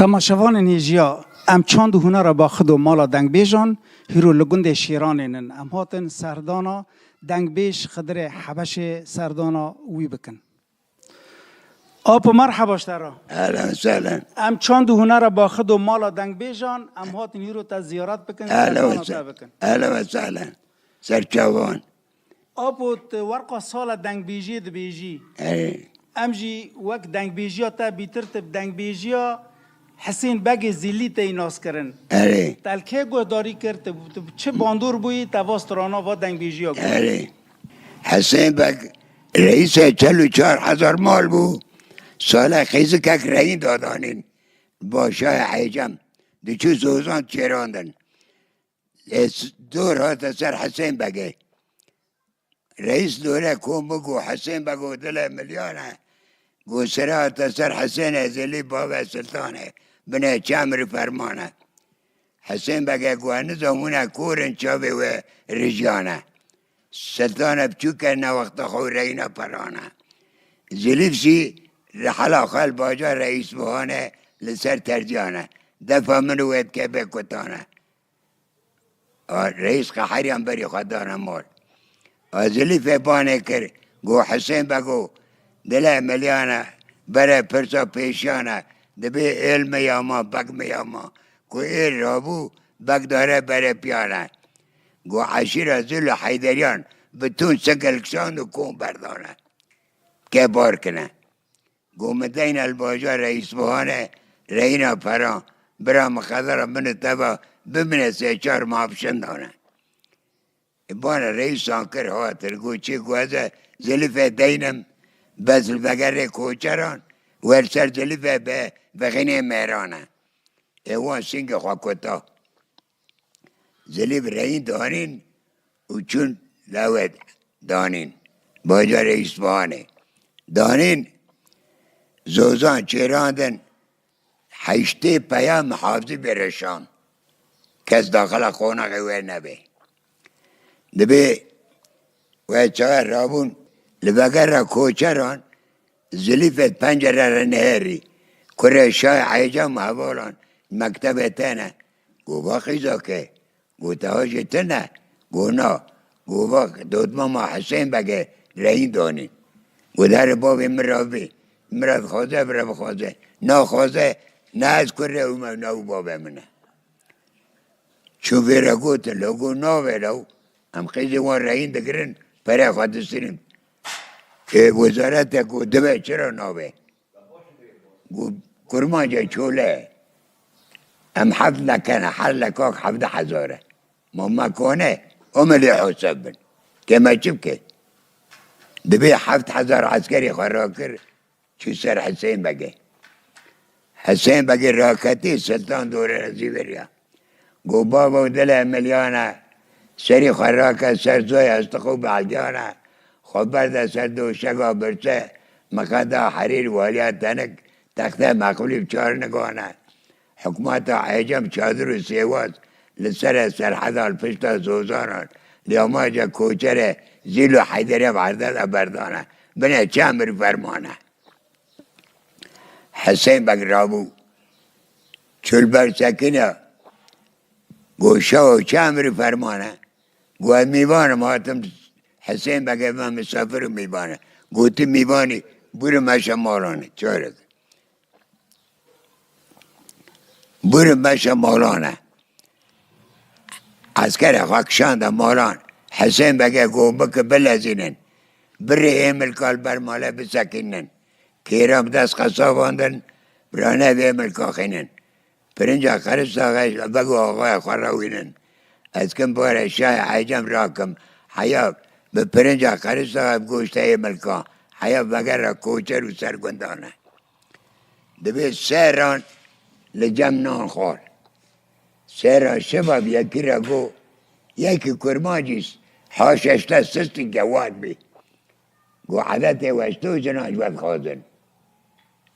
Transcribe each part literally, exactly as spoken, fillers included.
Temaşevanên hêjiya, em çand û hunera Baxido mala dengbêjan, hîro li gundê Şêranê nin. Em hatin serdana dengbêj Xidirê Hebeşê serdana wî bikin. Apo, merheba ji te re. Ehlen sehlen. Em çand û hunera Baxido mala dengbêjan, em hatin hîro te ziyaret bikin, Ehlen serdana te bikin. Ehlen sehlen. Serçavan. Apo, tu werqa sala dengbêjiyê dibêjî. Erê. Em jî wek dengbêjiya te bîtir, tu bi dengbêjiya Hisên Begê Zîlî tey nas kirin. Erê. Te li kê guhdarî kir, tu, tu çi bandor bûyî, te va strana va dengbêjiya got? Erê. Hisên Beg reîsê çel û çar hezar mal bû. Sale xêzikek reyîn dadanîn. Başayê Ecem. Diçû zozan çêrandin. E, s-, dor hate ser Hisên Begê. Reîs dore kom bû, got Hisên Bego dilê milyan e. Got sere hate ser Hisênê Zilî bavê Siltanê. Binê çemir ferman e. Hisên Begê got, "Ez nizam hûn e kor in, çavê we rijiyan e." Siltane biçûk e, ne wexta xwe reyna peran e. Zilîf jî rihela xwe li bajar Reîsbuhan e, li ser terciyan e. Defa min û wê dike bê kutan e. A, reîs qeheriyan berî xwe dane mal. A, Zilîfê banê kir, got, "Hisên Bego, dilê milyan e, bere pirsa pêşiyan e, dibê êl miya ma, beg miya ma, ku êl rabû, beg dare bere piyan e." Got, "Eşîra Zil û Heyderiyan bi tûn sigil kişand û kom berdane. Ke bar kine." Got, "Min deyne li bajarê Îsfahane reyîna peran, bira min xedera min û teva bimine sê çar mah bi şindane." Bana reîsan kir hatir, got, "Çi ku ez e Zilîfê deynim, bes li vegerê koçeran, wer ser Zilîfê be vexînê mêran e." Ê wan sîngê xwe kuta. Zilîf reyîn danîn û çûn lewê danîn. Bajarê Îsfahanê. Danîn zozan çêrandin, heştê peya mihafizî bêreşan. Kes daxila qonaxê wê nebe. Dibê wê çawa rabûn li vegera koçeran Zilîfê pencere re nihêrî. Kurê Şah Ecem hevalan mektebê tene. Go va qîzake, go teha jî tine. Go na. Go va dotmama Hisên Begê reyîn danî. Go derê bavê min re bî. Min re dixwaze, bira bixwaze. Naxwaze, ne ez kurê û me, ne û bavê min e. Çû vê re gotin, lo got, "Navê lo, em qîzê wan reyîn digirin, perê xwe distînin." Ê, wezarete got, "Dibe çira navê?" Got, "Kurmanca çole. Em heft lekene, her lekak hevdeh hezar e. Ma me kone, o me lê hesab bin. Ke me çi bike? Dibê heft hezar eskerê xwe rakir, çû ser Hisên Begê. Hisên Begê raketî, Siltan dore re zîveriya. Go, "Bavo, dilê milyan e, serî xwe rake ser zoya stiq û belgiyan e. Xwe berde ser doşega birse, miqeda herîr waliya tenik, texte meqûlî bi çar nigan e. Hikûmeta Ecem çadir û sêwaz li serê serheda li pişta zozanan, lê amaca koçerê Zîl û Heyderê bi erdê de berdane. Binê çi emir ferman e." Hisên Beg rabû. Çû li ber sekine. Go, "Şew, çi emir û ferman e?" Go, "Ez mîvan im, hatim Hisên Begê me misafir û mîvan e." Go, "Tu mîvan î, bûri meşe malan e, çarek." Bûri meşe malan e. Eskerê xwe kişande malan. Hisên Begê go, "Bike bilezînin. Birê ê milka li ber malê bisekînin. Kêra bi dest qesabandin, birane vê milka xînin. Pirinca qeriştaxê ji Bego axayê xwe re wînin. Ez kim barê Şahê Ecem rakim. Heya bi pirinca qeriştaxê bi goştê ê milka. Heya vegera koçer û sergundan e." Dibê sê ran li cem nan xwar. Sê ran şeva bi yekî re got, "Yekî kurmancî ha şeşte sistî gewat bî." Got, "Edetê we ji to jinan ji we dixwazin."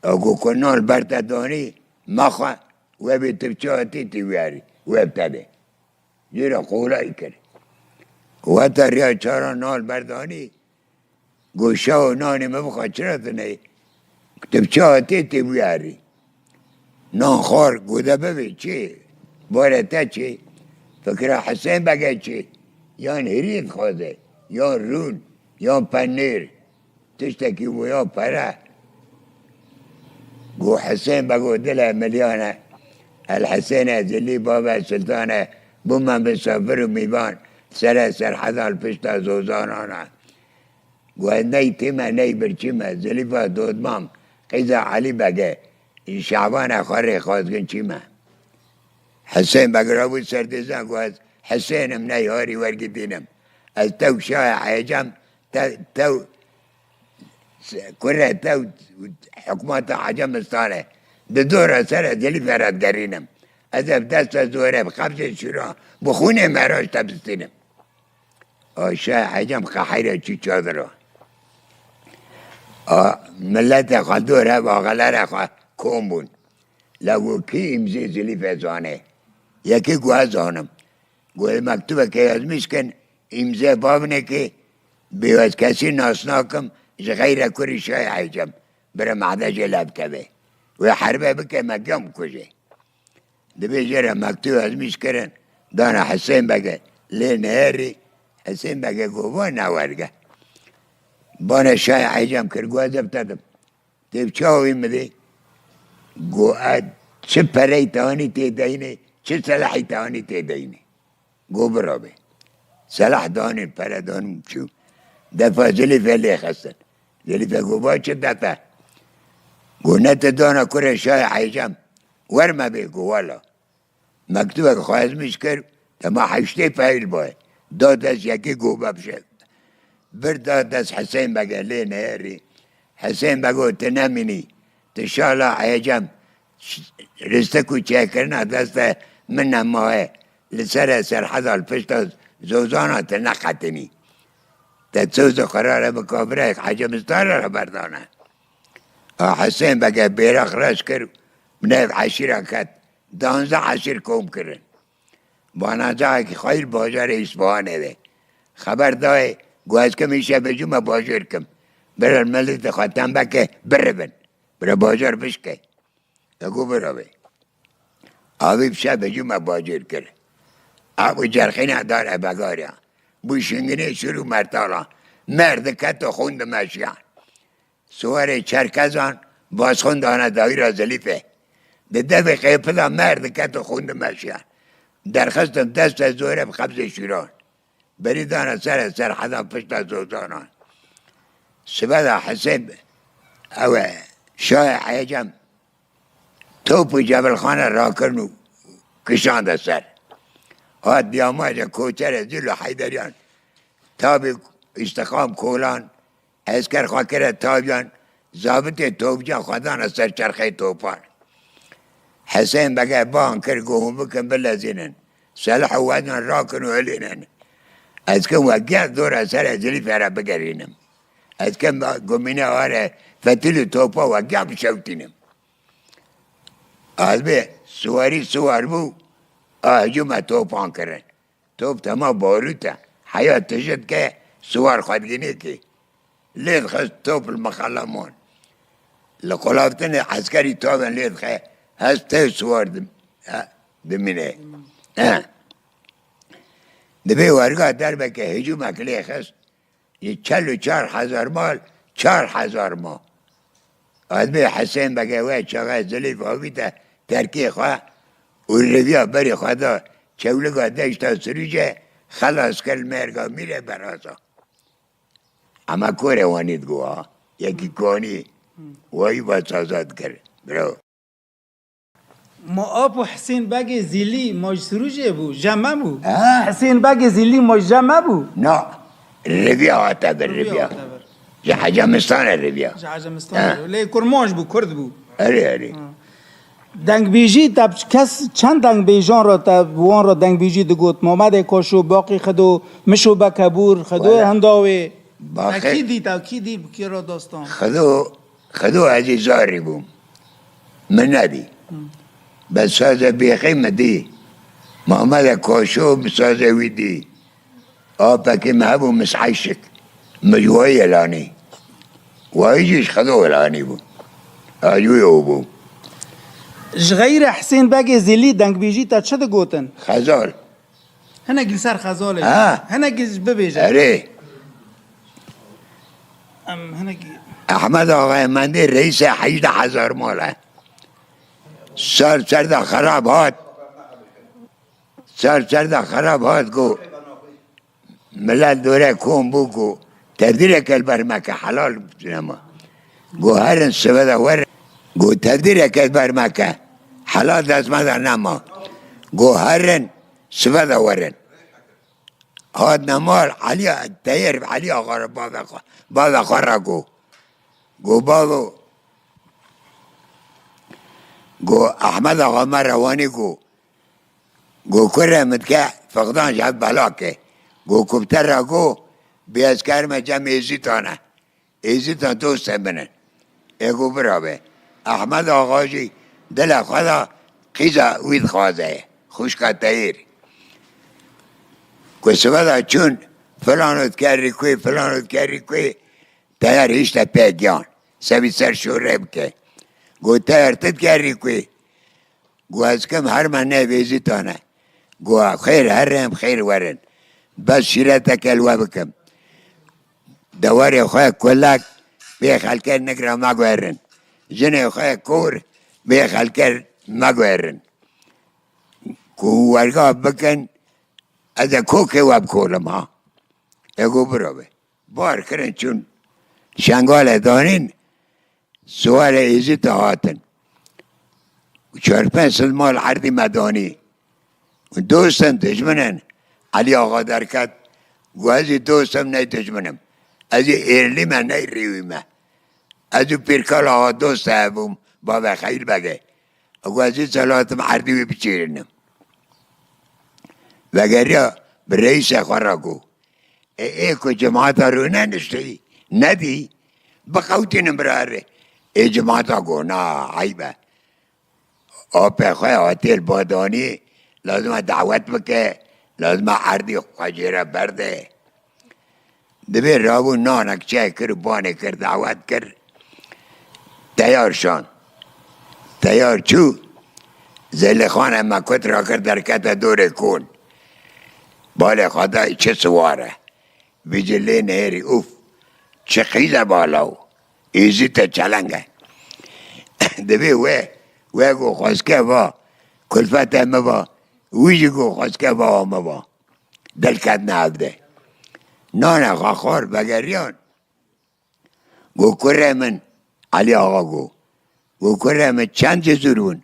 Ew got, "Ku nan li ber te danî, mexwe, we bê tu bi çawa tê tê wiyarî, we bi te bê." Jê re qolay kir. Weta riya çaran nan li ber danî, Got, "Şeho, nanê min bixwe, çira tu neyê? Tu bi çawa tê, tê bûyarî?" Nan xwar, gote bibê çi? Bare te çi? Fikra Hisên Bege çi? Yan hirî dixwaze, yan rûn, yan penîr. Tiştekî wê ya pere. Go Hisên Bego dile milyan e. El Hisên e, Zilî bavê Siltan e. Bûme misafir û mîvan. Sere serheda li pişta zozanan e. Go ez ney tîme, ney birçîme. Zilîfa dodmam, qîza Elî Bege, Şaban e, xwe rê xwazgin çîme. Hisên Beg rabû ser dizan, go ez Hisên im, ney harî wergitînim. Ez tew şahê Ecem, te-, tew kurê te û hikûmeta Ecemistan e. Di dora ser e Zilîfe re digerînim. Ez ê bi desta zorê, bi qebzê şûran, bi xûnê me re ji te bistînim. A şahê Ecem qeheyra çû çadira. A miletê xwe dor hev axelerê xwe kom bûn. La go kî îmzê Zilîfe zane? Yekê go ez zanim. Go ê mektubekê yazmîş kin, îmzê bavnekê, bê ez kesî nas nakim, ji xeyre kurî şayê Ecem, bire mehde jê lev keve. Wê herbe bike, me gem kuje. Dibê jê re mektûb ezmîş kirin, dana Hisên Bege, lê neherî. Hisên Bege go va ne werge. Bana şayê Ecem kir, go ez ev te dim. Tê bi çawa wî min dê? Go ez çi perey te anî tê deynê, çi selehî te anî tê deynê. Go birabe. Selah danîn, pere danîn çû. Defa Zilîfe lê xistin. Zilîfe go va çi defe? Go ne tu dana kurê şayê Ecem. Wer me bê, go wela. Mektubek xwe ezmîş kir, dema heştê peyl boye. Da dest yekê go bebşe. Bir da dest Hisên Bege, lê neherî. Hisên Bego tu nemînî. Tu şala Ecem. Ş-, ristik û çêkirina deste min nemaye. Li ser e serheda li pişta zozana tu neqetinî. Te soz û qerare bi kafirek Ecemistan re berdane. A Hisên Bege bêrex reş kir, bi nêv eşîra ket. Danzdeh eşîr kom kirin. Bana cahekî xweyr bajarê Îsfahanê de. Xeber dayê, got ez kim îşev bicûme bajêr kim. Bira milletê xwe tembeke biribin. Bira bajar bişke. Te got bira be. Avî bi şev bicûme bajêr kir. Ev û cerxîna dare begariya. Bû şinginê şir û mertala. Mer diketo xûn dimeşiyan. Siwarê Çerkezan, bazxûn dane dayîra Zilîfê. Di devê qêpila mer diketo xûn dimeşiyan. Derxistin dest e zorê bi qebzê şûran. Berî dane ser e serheda pişta zozanan. Sibe de Hisên, ew e, şayê Ecem top û cebilxane rakirin û kişande ser. Hat diyamaje koçerê Zîl û Heyderiyan. Tabî îstiqam kolan, esker xwe kire tabiyan, zabitê topcan xwe dane ser çerxê topan. Hisên Bege bang kir, got hûn bikin bilezînin. Selih û wedan rakin û hilînin. Ez kim we gel dora serê Zilîfe re bigerînim. Ez kim gumîne are fetîl û topa we gel bişewtînim. Ez bê siwarî siwar bû, a hicûme topan kirin. Top tema barût e. Heya tije dike siwar xwe digînê kê. Lê dixist top li mexeleman. Li qulavtinê eskerî tavên lê dixe, hest tê siwar dim-, e, dimîne. E. Dibê werga derbeke hicûmek lê xist. Ji çel û çar hezar mal, çar hezar ma. Ez bê Hisên Bege we çaxê Zilîf avîte terkê xwe û riviya berê xwe da çewliga deşta Sirûce, xelas kir li mêrga mîrê beraza. Ema korê wanî digo ha, yekî kanî wayî va saza dikir. Bro. Ma apo Hisên Begê Zîlî ma ji Sirûcê bû, je me bû. Ha? Hisên Begê Zîlî ma ji je me bû. Na, riviya hate vir, riviya. Hate vir. Ji Ecemistanê riviya. Ji Ecemistanê. Ha. Lê kurmanc bû, kurd bû. Erê, erê. Ha. Dengbêjî te bi kes çend dengbêjan re te bi wan re dengbêjî digot? Mamedê Koşo, Baqî Xido, Mişo Bekebûr, Xidoyê Wele. Hindawê. Baxê. Te kî dît, te kî dît, bi kê re dostan? Xido Xido ez ê zarî bûm. Min nedî. Hı. Be sazê bêxê min dî. Mamede Koşo bi sazê wî dî. Apekî me hebû Mis'eşik. Min ji wayî elanî. Wayî jî ji Xido elanî bû. Ez wî ew bûm. Ji xeyre Hisên Begê Zilî dengbêjî te çi digotin? Xezal. Hinek li ser Xezalê. Ha. Hinek bibêje. Erê. Em hinek. Ehmed Axayê Mendê reîsê hejdeh hezar mal e. Sar ser de xerab hat. Sar ser de xerab hat ku Milet dore kom bû ku tevdîreke li ber me ke helal nema. Got herin sibe de werin. Got tevdîreke li ber me ke helal dest me de nema. Got herin sibe de werin. Hatine mal Elî Teyêr, Elî Axa re bavê xwe, bavê xwe re got. Got bavo, got Ehmed Axa me re wanî got. Got kurê min dike fiqdan ji hev bela ke. Got ku bi te re got bê ez kerime cem Êzîtan e. Êzîtan dostê min in. Ê got bira be. Ehmed Axa jî dilê xwe de qîza wî dixwaze ye. Xwişka Teyêr. Ku sibe de çûn filan û dikerî kuê, filan û dikerî kuê. Teyar hişte pê giyan. Sebî ser şûrê bike. Got Teyar tu dikerî kuê. Got ez kim her me ne vêzîtan e. Got xêr herin xêr werin. Bes şîreteke li we bikim. Dewarê xwe kulek bê xelkê nikra me guherin. Jinê xwe kor bê xelkê me guherin. Ku werga bikin ez ê kokê we bikolim ha. Ê got biro be. Bar kirin çûn Şengalê danîn, siwarê Êzîta hatin. Çar pênc sed mal erdî me danî. Dost in, dijmin in. Elî Axa derket, got ez jî dost im, ney dijmin im. Ez jî êrlî me, ney rîwî me. Ez û Pîrkal Axa dost hebûm, bavê Xeyîl Begê. Got ez jî selatim erdî wî biçêrinim. Vegeriya bi reîsê xwe re got. Ê, ê ku cemaeta rûneniştî, nedî, biqewtînin bira erê. Ê cemaeta got, na, eyb e. Apê xwe hatê li badanî, lazim e dawet bike, lazim e erdî xwe jê re berde. Divê rabû nanek çay kir û banê kir, dawet kir. Teyar şand. Teyar çû, Zelîxan e me kut rakir derkete dorê kon. Balê xwe da çi siwar e. Vî cilê nêrî ûf. Çi qîze bala û. Êzî te çeleng e. Divê we, we ku xwezke va, kulfete mi va, wî jî ku xwezke va, mi va. Dilketine hev de. Nane xwe xwar vegeriyan. Got, kurê min, Elî Axa got. Got, kurê min çend cizûr bûn?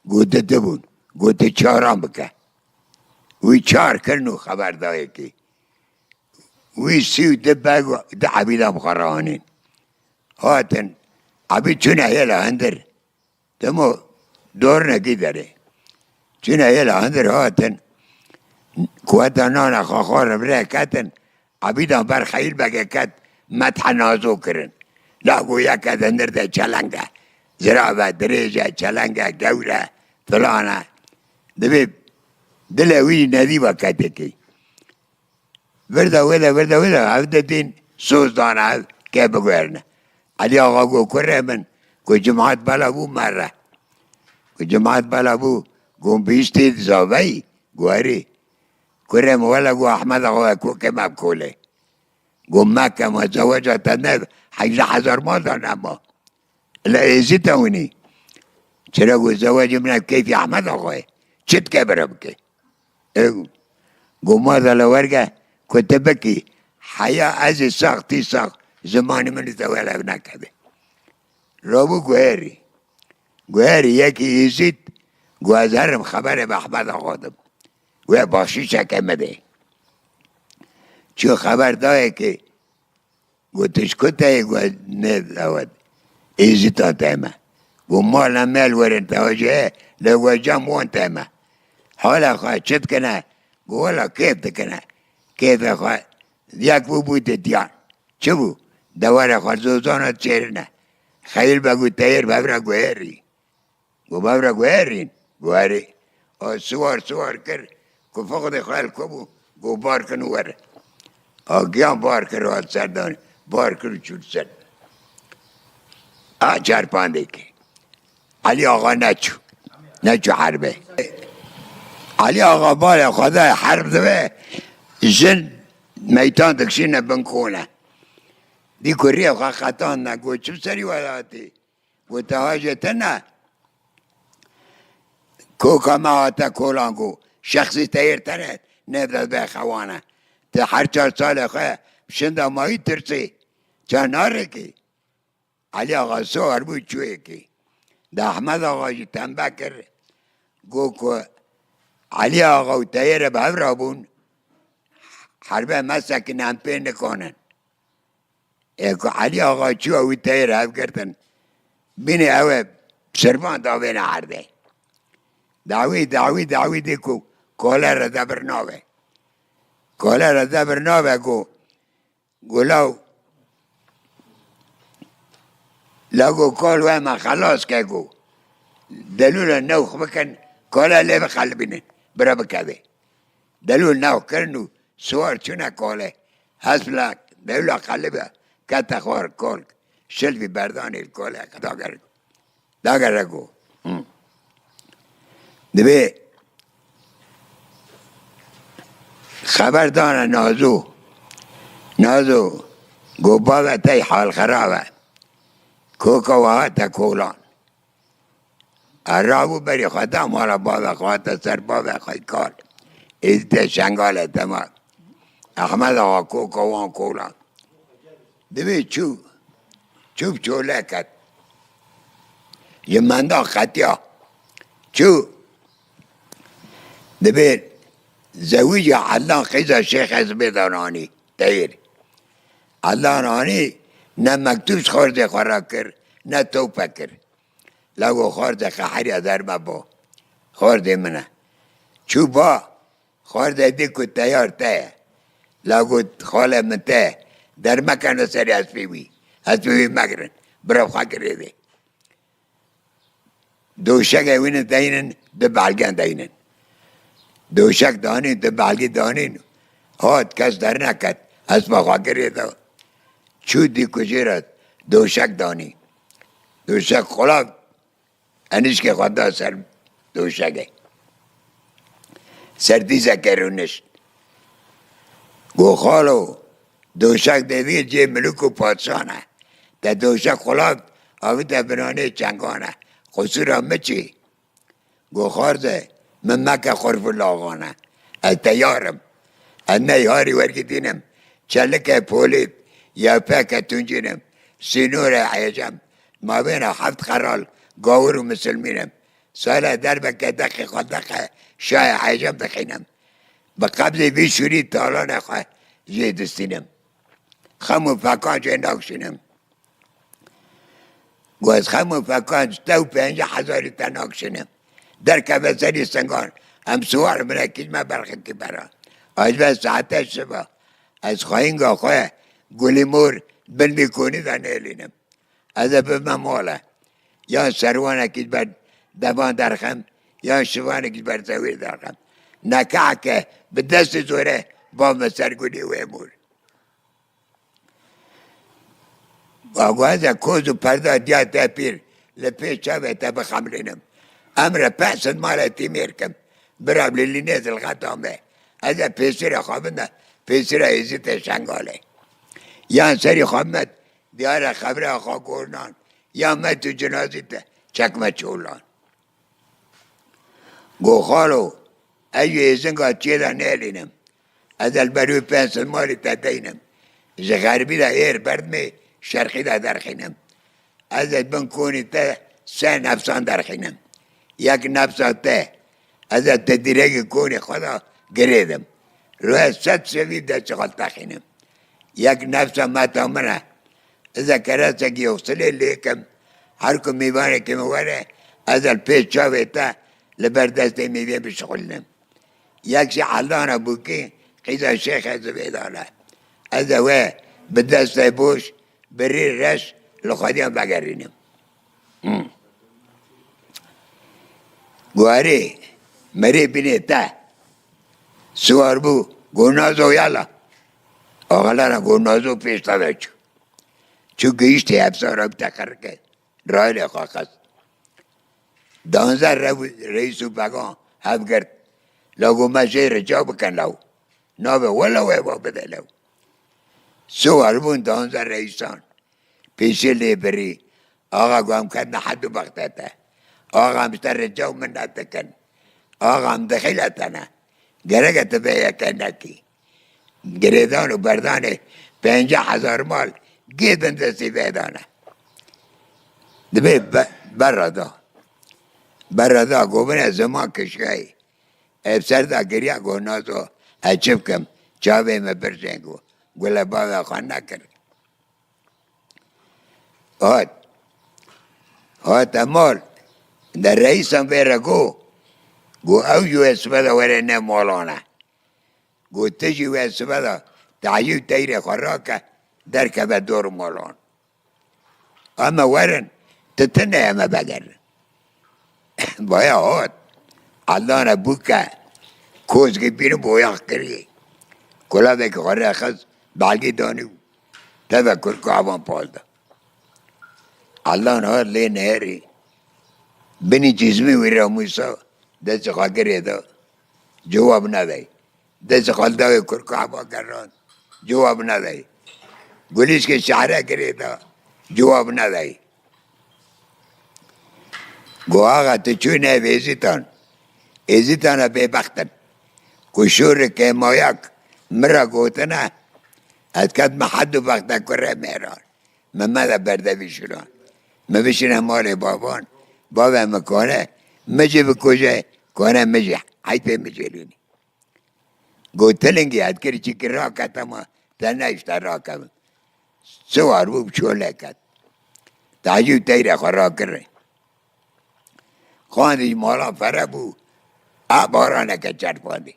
Got, di du bûn. Got, tu çaran bike. Wî çar kirin û xeber dayê kê. Wî sî û du beg û du ebîdan bi xwe re anîn. Hatin, ebîd çûne hêla hundir. Dema dorinekî derê. Çûne hêla hundir hatin, kuweta nana xwe xwarin, bi rê ketin, ebîdan ber Xeyîl Begê ket, methe nazo kirin. La got, yeke di hundir de çeleng e. Zirav e, dirêj e, çeleng e, gewr e, filan e. Divê dilê wî nedî ve ketekî. Vir de wê de, vir de wê de, ev didîn soz dane ev ke biguherine. Elî Axa got, kurê min, ku cimat bela bû mere. Ku cimat bela bû, got bihîştî zaveyî, guherî. Kurê min wele got Ehmed Axa wê kokê me bikolê. Got meke ma zeweca te ne hejdeh hezar mal da nema. Li Êzî te winî. Çira got zewecê min ev keyfî Ehmed Axa ye. Çi dike bira bike. Ê, got ma de li werge ku tu bikî. Heya ez ê sax tî sax zimanî min li te welev nekeve. Rabû guherî. Guherî yekî Êzîd got ez herim xeberê bi Ehmed Axa dim. Wê baxşîşeke min de. Çû xeber dayê ki Got, tu ji ku te yê? Got, ne dawet. Êzîta te me. Got, mala me li werin te jê, lê got, cem wan te me. Hala xwe çi dikine? Got, wela kêf dikine. Kêfê xwe yek bû bû didiyan. Çi bû? Dewarê xwe zozana çêrine. Xeyîl be got, teyir bevre guherî. Got, bevre guherîn, guherî. O siwar siwar kir, ku fixdê xwe li ku bû, got, bar kin û were. A giyan bar kir, hat serdanê, bar kir û çû li ser. A çarpandê kir. Elî Axa neçû. Neçû herbê. Elî Axa balê xwe de herb dibe, jin meytan dikişîne bin kole. Dî ku rê xwe qetandine, got, "Çi bi serî we de hatî?" Got, "Te hajê te ne. Koka me hate kolan," got, "Şexsî teyr te ne, nêvde be xewane. Te her çar salê xwe şinda mayî tirsî. Ça narêkî?" Elî Axa siwar bû çûyekî. De Ehmed Axa jî tembe kir. Got ku Elî Axa û teyêre bi hev re bûn. Herbe me sekine, em pê nikanin. Ê ku Elî Axa çû ew û teyêre hev girtin. Bînê ew ê şirvan davêne erdê. Dawî, dawî, dawî dî ku kole re debir nabe. Kole re debir nabe ku Got, "Law, la got, kol we me xelas ke," got. "Delûla newx bikin, kole lê bixelibînin, bira bikeve." Delûl newx kirin û siwar çûne kole. Hesp la delûla xelibe, kete xwar kol. Şilvî berdanê li kole, dagere. Dagere got. Hı. Dibê xeber dane Nazo. Nazo got, "Bavê te hal xerab e. Koka we hate kolan." E, rabû berî xwe da mala bavê xwe, hate ser bavê xwe kal. Êdî tê Şengalê dema. Ehmed Axa koka wan kolan. Dibê çû, çû bi çolê ket. Ji menda qetiya. Çû. Dibê zewîca Edlan qîza Şêxê Zibêdan anî. Teyr. Edlan anî, ne mektûb ji xwarzê xwe re kir, ne tewpe kir. La got, "Xwarzê qeheriya derme bo. Xwarzê min e." Çû ba, Xwarzê dî ku teyar te ye. La got, "Xalê min te ye. Dermekene serê hespê wî. Hespê wî megirin. Bira xwe girêdê." Doşekê wî ne deynin, du belgen deynin. Doşek danîn, du belgî danîn. Hat, kes derneket. Hespa xwe girêda. Çû dî ku jê re doşek danî. Doşek xulav. Enişkê xwe da ser doşekê. Ser dîzekê rûnişt. Got, "Xalo, doşek dêdî cê milik û padşan e. Te doşek xulat, avite binanê çengan e. Qusûra min çi?" Got, "Xwarze, min meke xurf û laxan e. Ez teyar im. Ez ney harî wergitînim. Çelike polît, yewpeke tuncînim. Sînorê ecem. Mabêna heft qeral gawir û misilmînim. Sale derbeke deqê xwe deqe şayê ecem dixînim. Bi qebzê vî şûrî talanê xwe jê distînim. Xem û fekan jê nakşînim." Got, "Ez xem û fekan ji te û pêncî hezarî te nakşînim. Derkeve serî singan, em siwar binekî ji me berxikî bera. Acibe saete şiva. Ez xweyinga xwe gulî mor bin vî konî de nêlînim. Ez ê bibime male. Yan serwanekî ji ber devan derxim, yan şivanekî ji ber zewê derxim. Nekeheke bi destê zore bavime ser gulî wê mor." Wa got, "Ez ê koz û perda diya te pîr li pêş çavê te bixemlînim. Em re pehsin malê tîmêr kim. Bira li lînê zilxeta me. Ez ê pêsîra xwe binde pêsîra Êzîdê Şengalê. Yan serî xwe met diyare xebre xwe gornan. Yan met û cinazî te çekme çolan." Got, "Xalo, ez ji êzinga çiyê de nêlînim. Ez ê li ber wî pênc sed malî te deynim. Ji xerbî de êr berdimê, şerqî de derxînim. Ez ê bin konî te sê nefsan derxînim. Yek nefsa te, ez ê te dîregî konî xwe de girêdim. Rûyê sed şevî de çixal texînim. Yek nefsa meta min e. Ez ê keresekî yoxsilê lê kim. Her ku mêvanekî min were, ez ê li pêş çavê te li ber destê mêvê bişixulînim. Yek jî Eldana Bûkî, qîza Şêxê Zibêdan e. Ez ê wê bi destê boş, bi rî reş li xwediyan vegerînim." Hmm. Guherê merê binê te siwar bû, got, "Nazo yala." Axalara got, "Nazo pêş te ve çû." Çû gihîştê hepsara bi teqerike. Rayê xwe xist. Danze rew-, reîs û began hev girt. La got, me jê rica bikin lew. Nabe wela wê va bide lew. Siwar bûn danze reîsan. Pêşî lê birî. Axa got, em ketine hed û bexte te. Axa, em ji te rica û minet dikin. Axa, em dixîle te ne. Gereke tu vê yekê nekî. Girêdan û berdanê pêncî hezar mal gê din destî vê dane. Dibê be-, berra da. Berra da, got, bine ziman kişkayî. Ev ser da giriya, got, nazo, ez çi bikim? Çavê me bircên, got. Gule bavê xwe nekir. Hat. Hate mal. De reîsan vê re got. Got, ew ji wê sibe de were ne malane. Got, tu jî wê sibe de tayî û teyrê xwe rake, derkeve dor û malan. Em ê werin, tu tune em ê vegerin. Baya hat. Eldana bûke, kozkî bînin boyax kirî. Kulavekî xwe rêxist, belgî danî û teve kurka evan pal da. Eldan hat lê nêrî. Binî cizmî wî re Mûsa destê xwe girê da. Cewab nedayî. Destê xwe li dawê kurka eva gerand. Cewab nedayî. Gulîşkê şehre girê da. Cewab nedayî. Got, axa, tu çûne ev êzîtan. Êzîtana bêbext in. Ku şûrikê mayak min re gotine, ez ketime hed û bexte kurê mêran. Min mede berdevî şûran. Min bişîne malê bavan. Bavê min kane min jî bikuje, kane min jî heyfê min jê lûnî. Got, tilingî, ez kirî çîkî raketema, te nehişte rakevim. Siwar bû, bi çolê ket. Tacî û teyrê xwe rakirî. Xwendî ji mala fere bû, a baraneke çerpandî.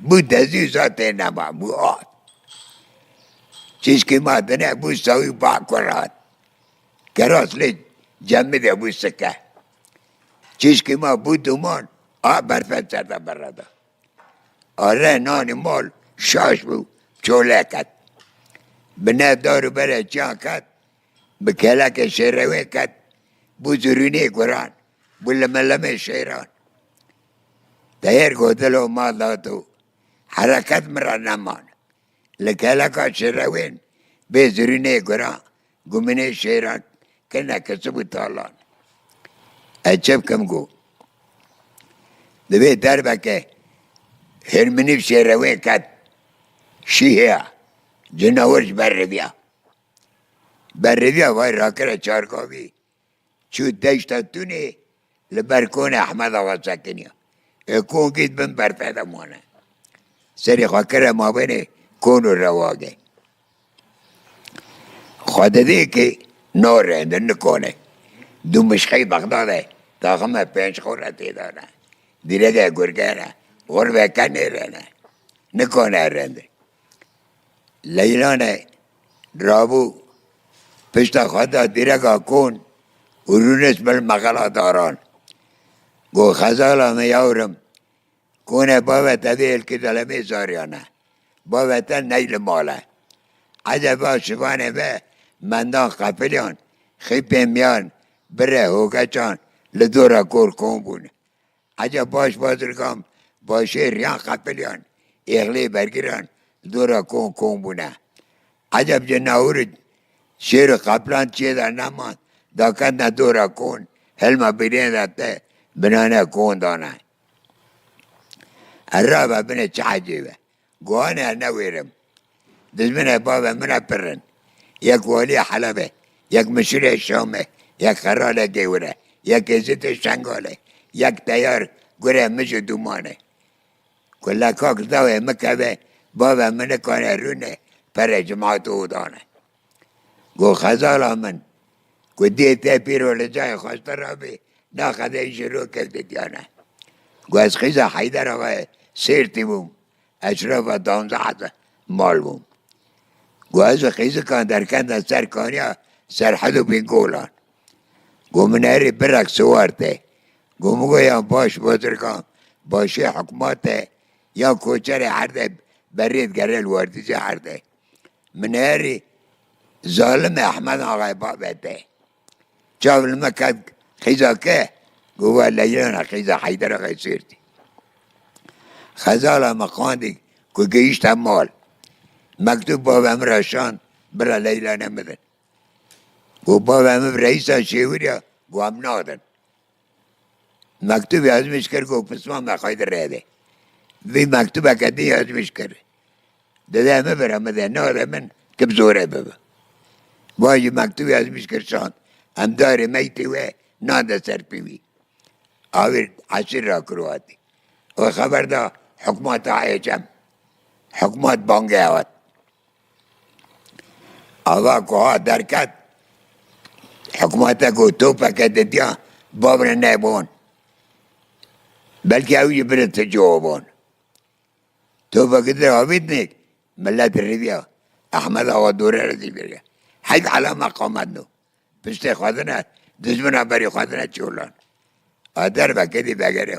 Bû dezî û zatê nema, bû hat. Çîşkî ma dine bû sawî bakur hat. Keras lê cemidê bû sike. Çîşkî ma bû duman, a berfe ser de bereda. Are nanî mal şaş bû, çolê ket. Bi ne dar û berê çiyan ket, bi kelekê şêrewê ket, bû zirûnê guran, bû limelemê şêran. Teyêr got, dilo ma dato, hereket min re neman. Li keleka şêrewên bê zirûnê guran, guminê şêran kirine kesib û talan. Ez çi bikim ku? Divê derbeke hêrminî bi şêrewên ket şî heye. Cinawir ji ber riviya. Ber riviya vay rakire çarkavî. Çû deşta Tunê li ber konê Ehmed Axa sekiniya. Ê kon gît bin berfê de mane. Serê xwe kire mabênê kon û rewagê. Xwe didî ki narendin nikone. Du mişxey Bexdadê taxime pênc xore tê de ne. Dîrege gurge ne. Xurbeke nêre ne. Nikone rende. Leylanê rabû pişta xwe da dîreka kon û rûnişt bil mexela daran. Got, Xezala min yawrim, konê bavê te vê ilkî delemê zariyane. Bavê te ney li mal e. Eceba şivanê ve mendan qefiliyan, xîpên miyan, birê hogeçan li dora kor kon bûn. Eceb baş bazirgan, başê riyan qefiliyan, êxlê bergiran, dora kon kon bûne. Eceb ji nahûr şêr û qeplan çiyê de neman, daketne dora kon, hilma birê de te binane kon dane. Erra ve bine çi ecêb e. Guhanê ez newêrim. Dijminê bavê min e pir in. Yek waliyê Helebê, yek mişirê Şamê, yek xeralê Gêwirê, yek êzîtê Şengalê, yek teyar gurê mij û dûmanê. Ku lekak li dawê min keve, bavê min nikane rûnê perê cimat û dane. Got, Xezala min, ku dê te pîro li cayê xweştir rabî, naxedê ji ro kevditiyane. Got, ez xîza Heyder Axayê Sêrtî bûm, eşrefa danzdeh hezar mal bûm. Got, ez û xîzikan derkendin ser kaniya Serhed û Bîngolan. Got, min herî birek siwar tê. Got, min got, yan baş bazirgan, başê hikûmetê, yan koçerê erdê berê digere li werdîcê erdê. Min herî zalimê Ehmed Axayê bavê te. Çav li me ket Qîza ke? Got, we Leylan e, qîza Heyder Axayê Sêrtî. Xezala min qandî ku gihîşte mal. Mektûb bavê min re şand, bira Leylanê min din. Got, bavê min bi reîsa şêwiriya, got, em nadin. Mektûb yazmîş kir, got, pisma me xwedî rê de. Vî mektûbeke din yazmîş kir. Dide min bira min de, nade min, tu bi zorê bibe. Vajî mektûb yazmîş kir şand. Em darê meytê we nade ser pîvî. Awir eşîr rakir û hatî. Û xeber da hikûmeta Ecem. Hikûmet bangê hat. Ava ku hat derket, hikûmete ku topeke didiya, bavre nebon. Belkî ew jî bire ti cewabon. Topeke di avîtnê, millet riviya. Ehmed Awa dore re zî biriya. Heyf ala meqamet no. Piştê xwedine, dijmina berî xwedine çolan. A dervekê dî vegere.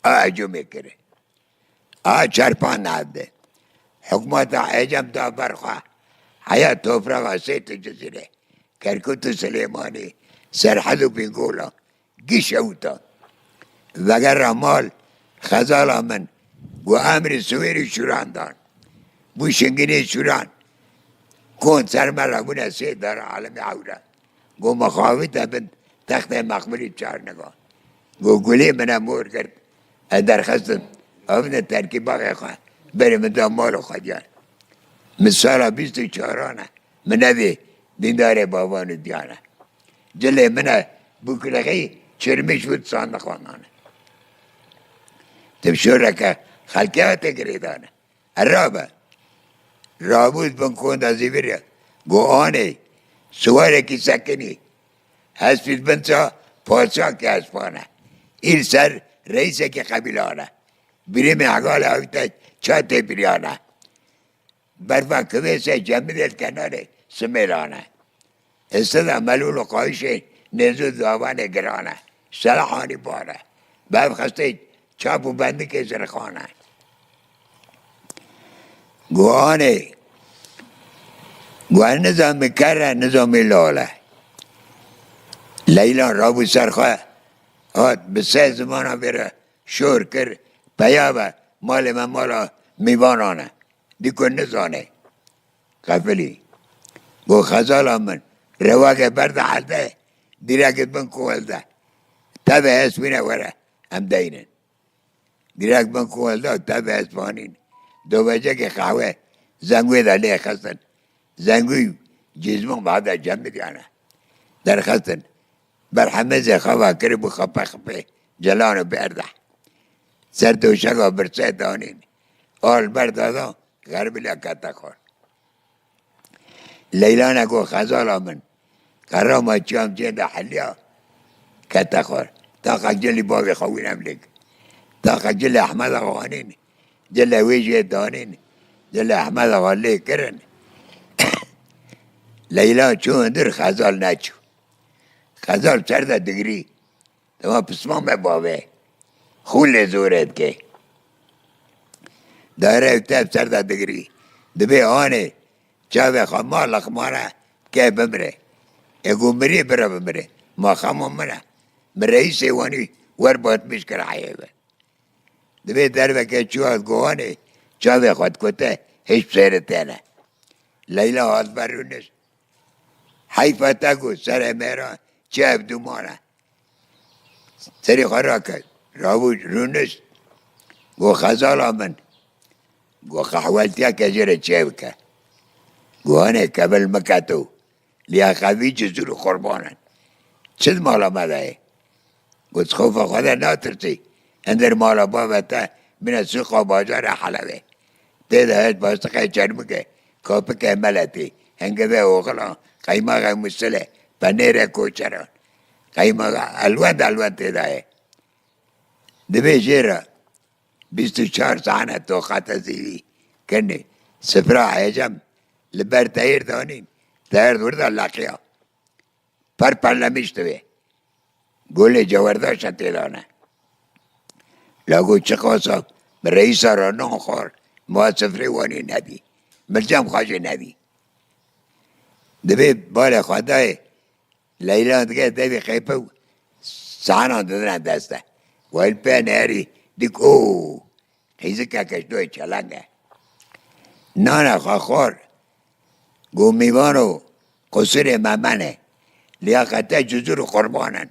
A ecûmê kire. A çerpan navde. Hikûmeta Ecem da ber xwe. Heya topraxa Sêrt û Cizîrê, Kerkût û Silêmanî, Serhed û Bîngola, giş ewta. Vegera mal, xezala min, got, emrî siwêrî şûran dan. Bû şingînê şûran. Kon ser me re bûne sê dara alemê ewre. Got, mixabite bin textê mexmilî çarniga. Got, gulê min e mor girt. Ez derxistim. Evne terkî baxê xwe. Berê min da mal û xwediyan. Min sala bîst û çaran e. Min nevê dîndarê bavan û diyan e. Cilê min e, bûkilexî çirmiş û sandiqan e. Tim şoreke xelkê hate girêdane. Hera be. Rabû di bin konda zîvirê. Got, anê, siwarekî sekinî. Hespî di bin ça padşakî hespan e. Îl ser reîsekî qebîlan e. Birîmê hegalê ewte ça tê biriyane. Berfa kivêsê cemidê li kenarê simêlan e. Êsida melûl û qayişê nêz û davanê giran e. Selahanî bar e. Bev xistê çap û bendikê zirxane. Guhanê, guhan nizamî ker e, nizamî lal e. Leylan rabû ser xwe, hat bi sê zimana vê re şor kir, peya ve malê me mala mîvanan e. Dîko nizane. Qefilî. Got, xezala min, rewake berde erde, dîrek bin kuwel de. Tevê hespîne were, em deynin. Dîrek bin kuwel de, tevê hespanîn. Dovecekê qehwe, zengûyê de lê xistin. Zengûy cîzmin bade cemidiyane. Derxistin. Berhemêzê xwe va kiribû xepe xepê, celan û berde. Ser doşeka birsê danîn. Al berda da, xerbilya kete xwar. Leyla ne got, xezala min, qerama çiyam cê de heliya, kete xwar. Taqa cilî bavê xwe wî nemlik. Taqa cilê Ehmeda xwanîn, cilê wê jê danîn, cilê Ehmeda xwe lê kirin. Leyla çû hundir, xezal neçû. Xezal ser de digirî. Dema pismame bavê. Xûn lê zorê dike. Dare ew tev ser de digirî. Dibê anê. Çavê xwe ma lixmane ke bimire. Ê ku mirî bire bimire. Ma xema min e. Min reîsê wanî wer batmîş kir heyê ve. Dibê derveke çû hat guhanê. Çavê xwe dikute hêj bi sêre têne. Leyla hat ber rûnişt. Heyfa te ku serê mêra çi ev duman e. Serê xwe rakir. Rabû rûnişt. Got, xezala min. Got, qehweltiyeke jê re çêbike. Got, hanê kevil miketo. Liya qevî cizûr û qurban in. Çi di mala me de ye? Got, xofa Xwedê natirsî. Hindir mala bavê te bine sûqa bajarê Helebê. Tê de hêt bastiqê çermikê, kapikê meletî, hingivê oxilan, qeymaxê musilê, penêrê koçeran. Qeymaxa elwend elwend tê de ye. Dibê jê re bîst û çar sane toqete zîvî kirinê. Sifra Ecem li ber teyr danîn. Teyr di wir de leqiya. Per perlemiş divê. Golê cewerdaşa tê de ne. La got, çiqasa bi reîsa re nan xwar, ma sifrê wanî nebî. Mircem xwe jê nebî. Dibê balê xwe dayê, Leyla dige devê qeype û Sahanan didine deste. Wayl pê nêrî dik o. Qîzikeke ji doyê çeleng e. Nane xwe xwar. Go mîvano qusirê me mene. Liyaqete cizir û qurban in.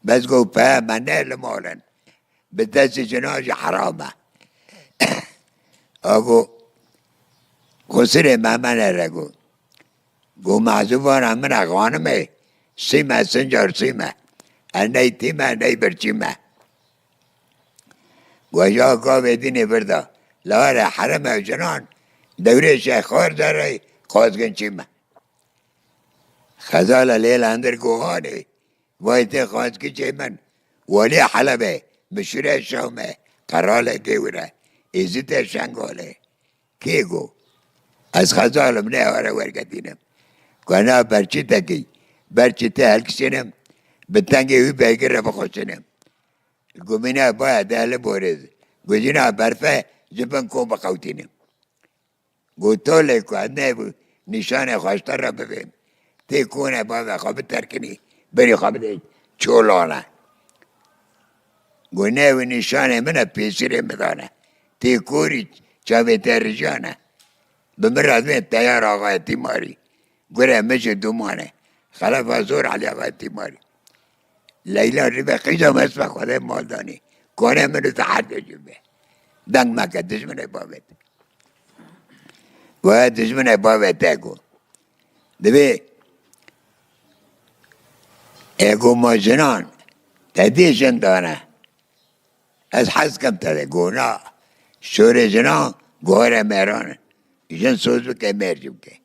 Bes go peye me ne li mal in. Bi destê jinan jî heram e. A go qusirê me mene re go. Go mezûvana min e xanimê, sîme sincar sîme. Ez ney tîme, ney birçîme. Go ja gavê dînê birda. Lare hereme jinan, dewrê şexar derê xwazgin çîme. Xezala lêla hindir go hanê. Vay tê xwazkiçê min. Walê Helebê, mişire Şamê, qeralê Dêwire, êzitê Şengalê. Kê go? Ez xezalim nê were wergetînim. Ku na berçî tekî, berçî te helkişînim, bi tengê wî beygir re bixweşînim. Gumîne baya de li borêz, gujîna berfe ji bin kom biqewtînim. Go tolê ku ez nêbû nîşanê xwe ji te re bibêm. Tê kone bavê xwe biterkinî, berî xwe bidê çolane. Go nêbû nîşanê min e pêsîrê midane. Tê korî çavê te rijane. Bi min re dibên teyar axayê Tîmarî. Gure min ji dûman e. Xelefa zor Elî axayê Tîmarî. Leyla ribe qîza me spe Xwedê mal danî. Kone min û te her du jin be. Deng meke dijminê bavê te. Waya dijminê bavê te ku. Dibê ê ku ma jinan te dê jin dane. Ez hez kim te de gona. Şorê jinan guhare mêran in. Jin soz bike mêr jî bike.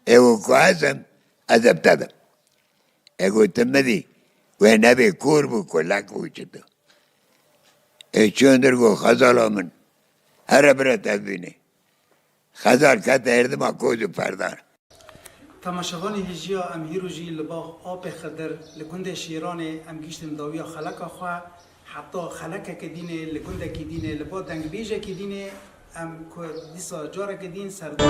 Ê ku ez im, ez eb te dim. Ê ku tu midî, wê nebê kor bû, kulek bû çi tu. Ê çi hundir got, Xezala min, here bire te bibînê. Xezal kete hêrdima koz û perdar. Temaşevanê hêjiya, em hîro jî li bav Apê Xidir li gundê Şêranê em gihîştin dawiya xeleka xwe. Heta xelekeke dînê li gundekî dînê li ba dengbêjekî dînê em ku dîsa carekê dîn serdar.